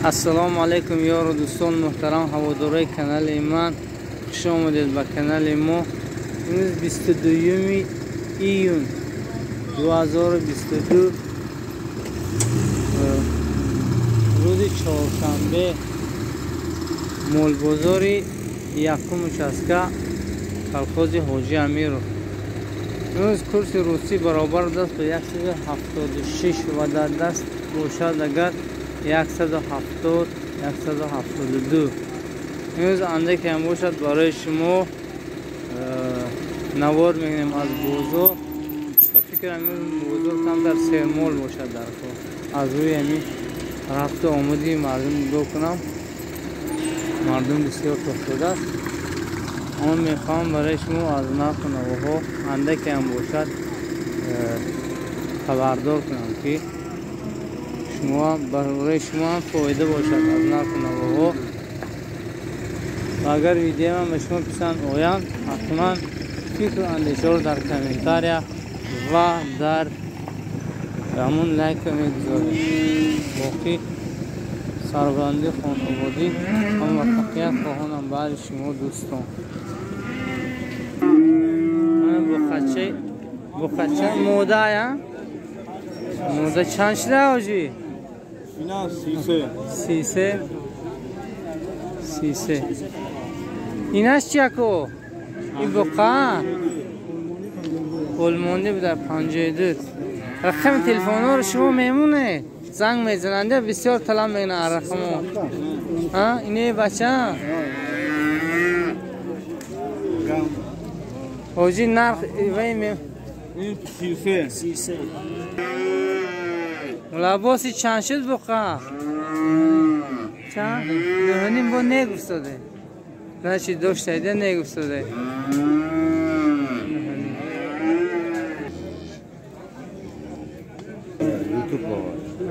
Ассалому алайкум ёру дӯстон муҳтарам ҳаводорои канали ман, хуш омадед ба канали мо. Имрӯз 22 июн 2022, рӯзи чоршанбе, молбозори якум участка колхози Ҳоҷи Амиров. Имрӯз курси русӣ баробар аст ба 176 ва дар даст бошад агар 170 172. Имрӯз андаке ҳам бошад барои шумо навор мегирем аз бозор. Ба фикрам имрӯз бозор камтар сермол бошад дар кор. Аз рӯи ҳамин рафту омади мардум нигоҳ кунам, мардум бисёр тохтодааст. Он мехоҳам барои шумо аз нарху навоҳо андаке ҳам бошад хабардор кунам, ки барои шумо ҳам фоида бошад аз нарху навоҳо. Ва агар видеоам ба шумо писанд оянд, ҳатман фикру андешаро дар комментария ва дар ҳамун лайка мегузоред. Боқӣ сарбаландӣ, хонободӣ ва муваффақият хоҳонам баъди шумо дӯстон. Буқача модая? Мода чанд шуда ҳоҷӣ? Ина 33. 33. 33. Инаш чи ако? Ин буқа? Олмонӣ буда 52. Рақами телефонҳоро шумо мемоне? Занг мезананда бисёр талаб мекунанд рақамо. А, ине бача? Ҳоҷӣ нарх вай ме Ин 33. 33. Мулабоси чанд шуд буқа? Чанд? Нӯҳним бо негуфтоде. Значит доштайда негуфтоде.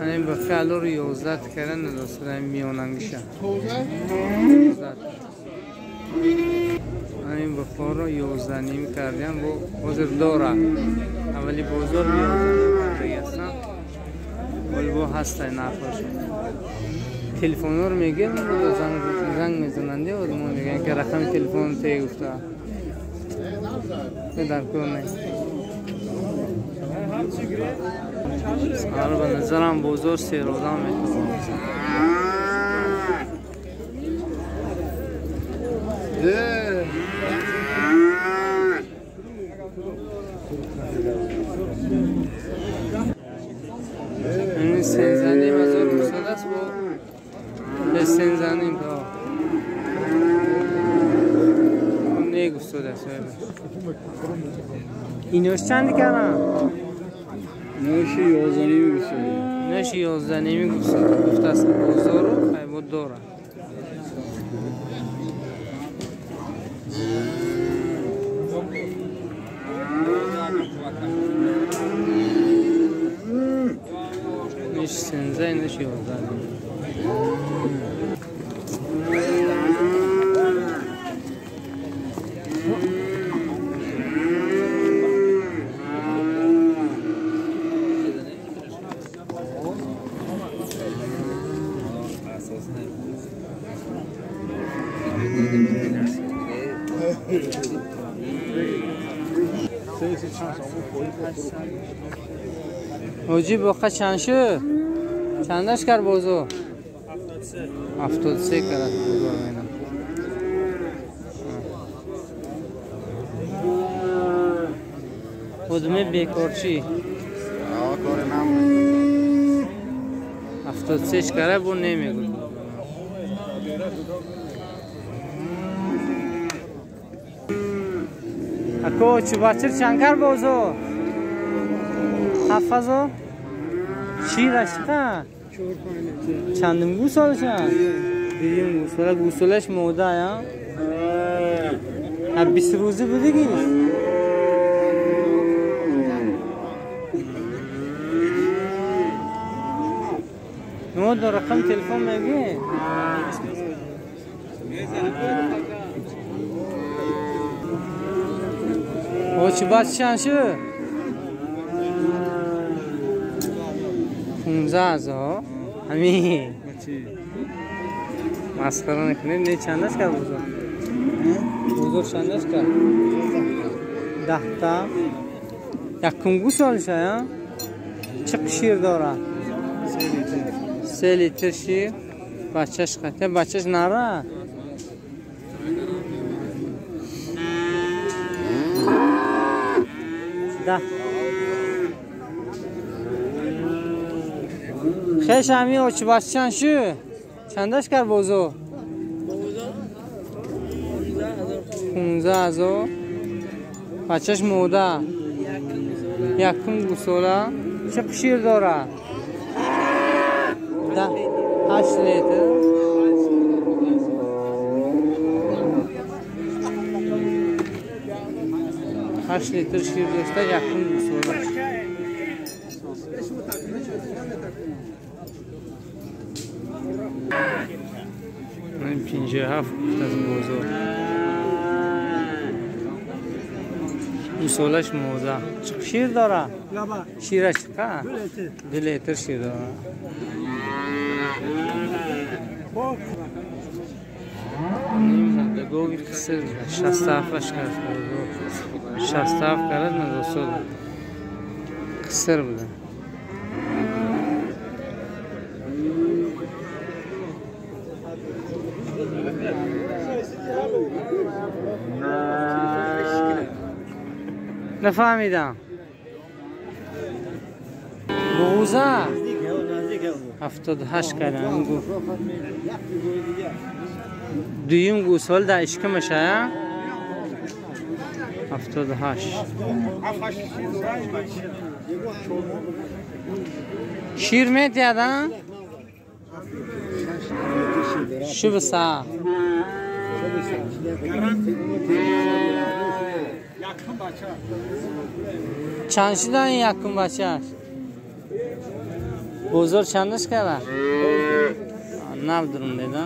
Ани ба фиалор 11 кара надостада миёнангиша. Ани бухоро 11 ним кардям, бо ҳозир дора. Аввали бозор 11 ним кардаги ҳастам. Ҳол бо ҳастай нархош. Телефонҳоро мегирам, занг мезананд, одамо мегӯянд ки рақами телефон те гуфта. Дар кор нест. Ба назарам бозор серодам метавонад. Ин сензаним ҳазор дусад аст, бо сензаним то негуфтода аст. Инош чанд кардам? Ноши 11 ними гуфтода. Ноши 11 ними гуфтааст бозору хайбо дора. Ноши 13, ноши 11 ними. Ҳоҷӣ боқа чанд шуд? Чандаш кар бозор? 73 кард бозор мена. Одами бекорчӣ. 73 кара бо немегӯд. Ако чубачир чанд кар бозор? 7000? Шираш чӣ? Чандум гӯсолаша? Дуюм гӯсола. Гӯсолаш мода, а? 20 рӯза будагиш? Мо рақам телефон мегӯед? Очибач чанд шуд? 15 ҳазор. Ҳамин. Масхара накунед. Не чандаш кард бозор? Бозор чандаш кард? 10 та. Якум гусолша, я? Чӣ шир дорад? 3 литр шир. Бачаш қате, бачаш нара? 10. Хеш ҳами очи бачан шу? Чандаш кард бозор? 15 000. Бачаш мода. Якум гусола. Чӣ шир дорад? 8 литр. 8 литр шир дошта, якум гусола. 57 гуфт аз бозор. Гусолаш мода. Чӣ шир дорад? Шираш чӣ? 2 литр шир дорад. Гови қиср 67 кард. 67 кард надосод. Қиср буда. Нафаҳмидам. Буғуза 78 кардам. Дуюм гусол дар ишкамаша, 78. Шир метиҳад, шубса. Чанд шуда ин якум бачааш? Бозор чандаш кара? Нав дурум деда.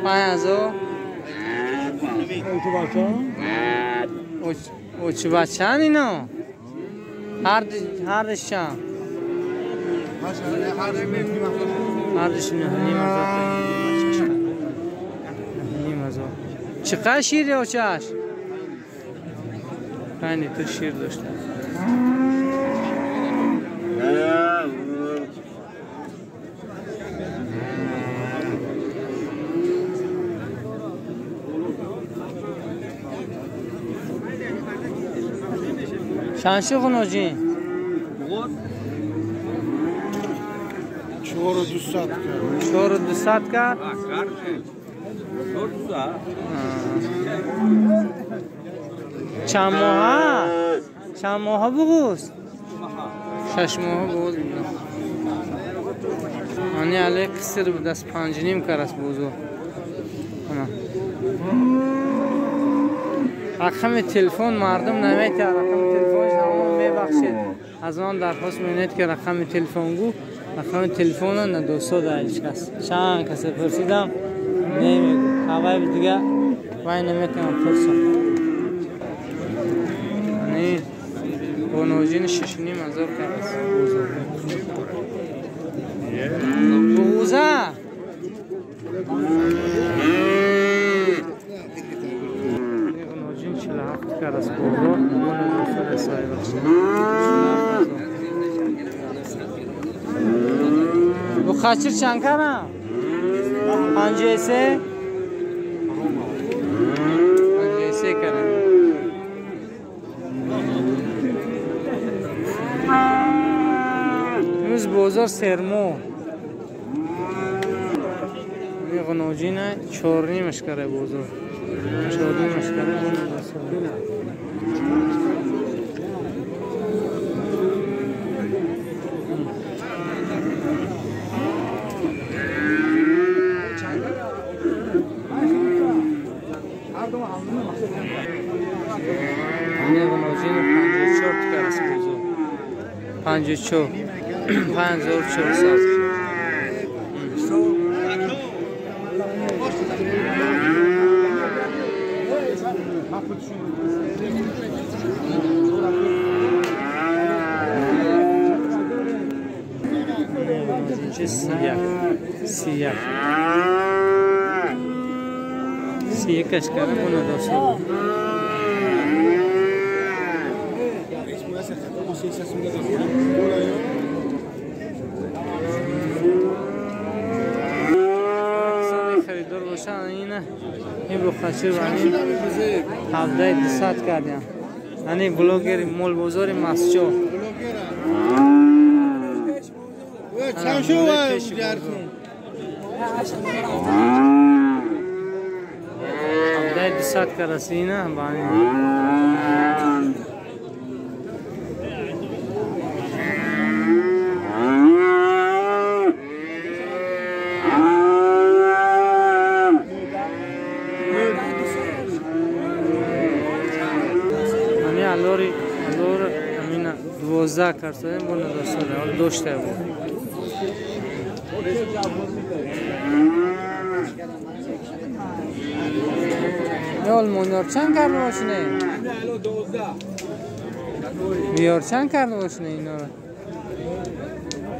5000. Очи бачаан ино? Ҳардиш чанд? Ҳардиш 9500. 9500. Чӣ қадр шири очааш? 5 литр шир дошта. Чанд шуд ғуноҷин? 4200 кард. 4200 кард? Чанд моҳа? Чанд моҳа буғуз? 6 моҳа буғуз буда. Ани але қиср будаст, 5,5 караст бозор. Ана. Рақами телефон мардум наметиҳад, рақами телефонш ҳамон мебахшед. Аз ман дархост менед ки рақами телефон гӯ, рақами телефона надостода ҳеҷ кас. Чанд касе пурсидам, намегӯ. Ҳавай дига вай наметавонам пурсам. Ани боноҷини 6500 караст бозор. Буғуза? Ғуноҷин 47 караст бозор. Боно соҳибаш. Бу қачир чанд кара? 53? 53 кара. Имрӯз бозор сермо. Ғуноҷина 4,5 кара бозор. 4,5 кара бозор. Ғуноҷини 54 караст бозор. 54. 5400. نوجینچه 31 31 31 اش کردم اونو دوست. خریدار باشن اینه این بخچه رو 17,200 کردیم. یعنی بلاگر مول بازار مسجد چند شو جرتون 17,200 کراسینه بانی. الور امین 12 کرده بون دوسته دوشته بود. یال مونیار چند کرده باشنه؟ بیار چند کرده باشنه اینا رو؟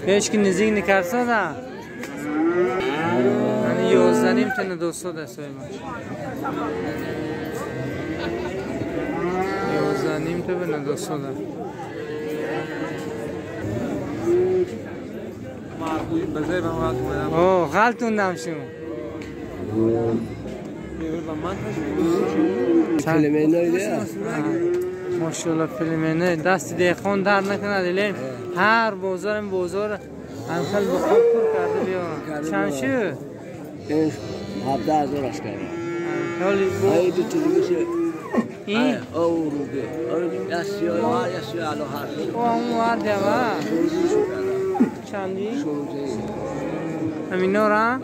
هیچ که نزدیک نکرده ده. یعنی 11.5 تنه دوسته ده سایمش. 11.5 تا به ندوسته ده. اوه غلطوندم شما. ماشاءالله فیلمینه دست دیخون در نکنه دیلیم هر بازار این بازار همخیل بخواب پر کرده بیارن. چند شو؟ 17,000 اش کرده. ای دو تا دیگه این؟ او روبه یه سیاه یه سیاه علا هر او همون ورده و چندی؟ 16. همینا را؟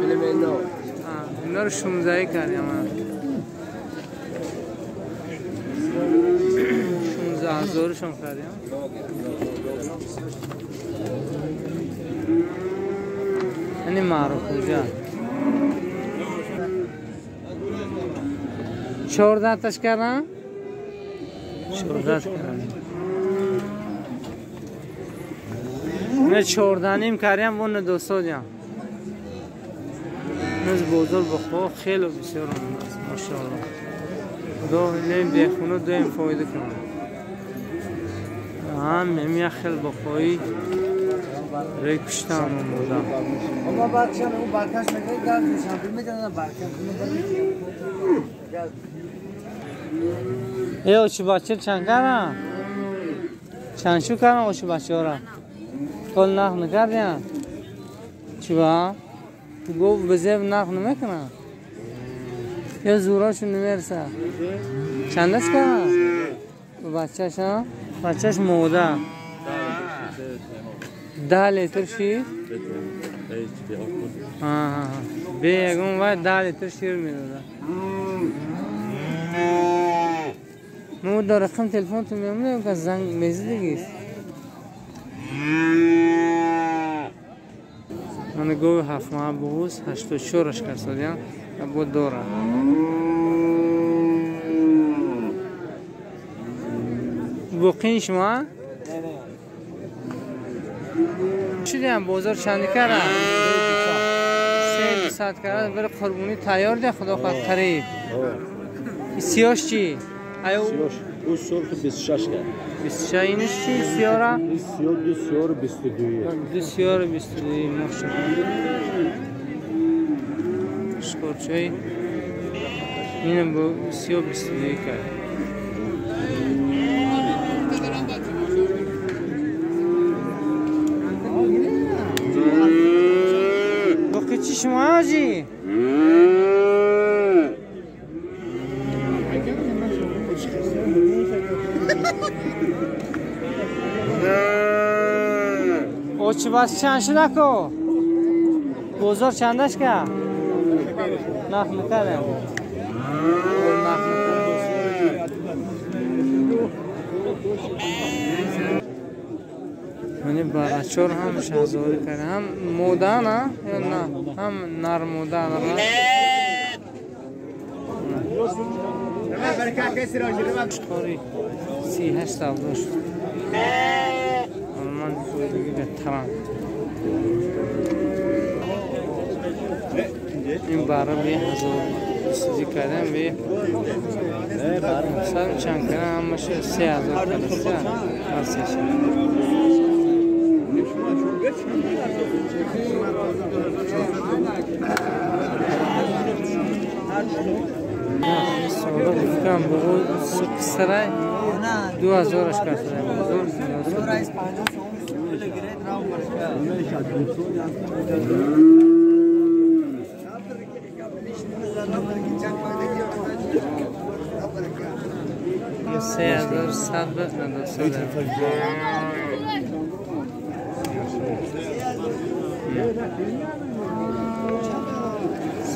فیلمینه اینا رو 16 کردیم. 16,000 شون کردیم. یعنی معروف کجا 14 تاش کردم؟ 14 کردم. نه 14.5 کردیم بون دوستا دیم. نز بازار بخوا خیلی بسیار آمده است ماشاءالله. دو نیم دیخونه دو این فایده کنم. هم همی خیلی بخوایی رای کشتن آمده. اما برکشن اون برکش میگه گاز میشن میگن برکش. ای اوچی بچه چند کردن؟ چند شو کردن اوچی بچه ها را؟ کل نخ نکردین؟ چی با؟ گفت به زیب نخ نمیکنن یا زوراشون نمیرسه. چند دست کردن؟ بچهش ها؟ بچهش موده 10 لیتر شیر؟ به یکون باید 10 لیتر شیر میداده. مو در رقم تلفن تو میامده که زنگ میزدی دیگه. من گو 7 ماه بوس 84 اش کرد بود داره. بوقین شما؟ شدیم بازار چند کرد؟ 300 کرد برای قربونی تیار ده خدا خواهد قریب. سیاش چی؟ سیاش او سرخ 26 کرد. 26 اینش چی سیاره؟ این سیاه دو سیار 22. دو سیار 22 ماشاءالله. شکرچای اینم با سیاه 22 کرد. باقی چی شما حاجی؟ اوچی بس چند شده کو؟ بازار چندش که؟ نخ میکردم. نخ میکردم. یعنی برچور هم شهزاری کرده هم موده نه یا نه هم نر موده نه. 38 سودا شد. من فایدگی. Светаран. Ин бара би 1022 кардем, би 900 чанд кардем, ҳамаша 3000 кардем. Ҳар сода гуфтам буғу сарай 2000 кард. 3100 نداشته.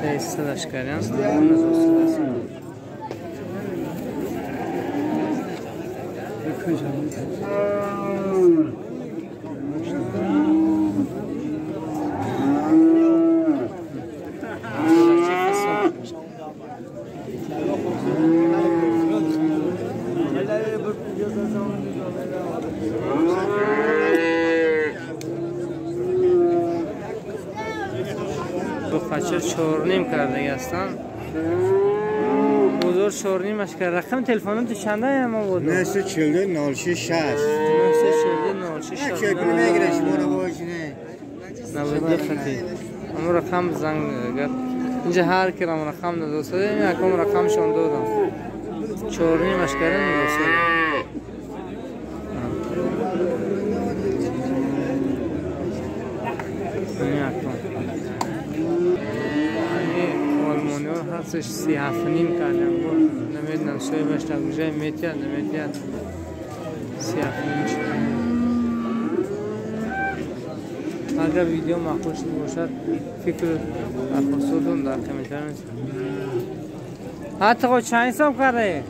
300 кардем. Бухачир 4.5 кардаги ҳастанд. Бозор 4.5 аш кард. Рақами телефонатон чанд ама буд? 942 06 60. 942 06 60. Чӣ мегирад шумо ро бошине? 92 хати. Аммо рақам занг агар инҷа ҳар ки рам рақам надостад, ин якум рақамшон додам. 4.5 аш кард надостад. Ҳастش 37.5 кардем. Намедонам соҳибаш дар куҷое метиҳад, наметиҳад. 37.5 шуд. Агар видео маъқул шуда бошад, фикру дархостотон дар комментария менависед. Ҳатто чанд ҳисоб кардаед?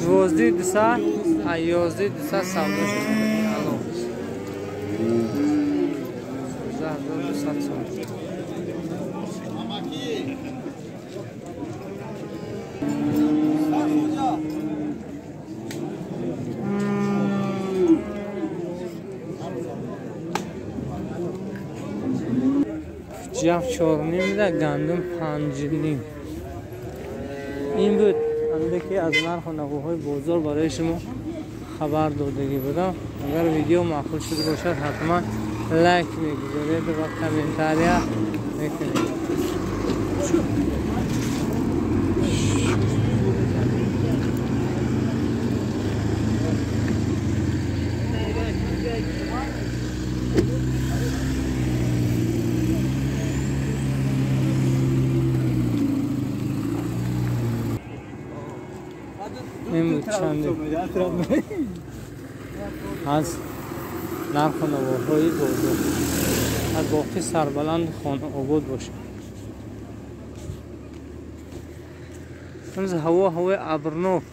12200, 11200 савдо шуд. Алло. 12200 сом. ҷаф 4.5 да, гандум 5.5. Ин буд андаке аз нарху навоҳои бозор барои шумо хабар додагӣ будам. Агар видео маъқул шуда бошад, ҳатман лайк мегузоред ва комментария мекунед. Ин буд чанде аз нарху навоҳои бозор. Аз боқӣ сарбаланд хонаобод бошад. Имрӯз ҳаво ҳавои абрнок.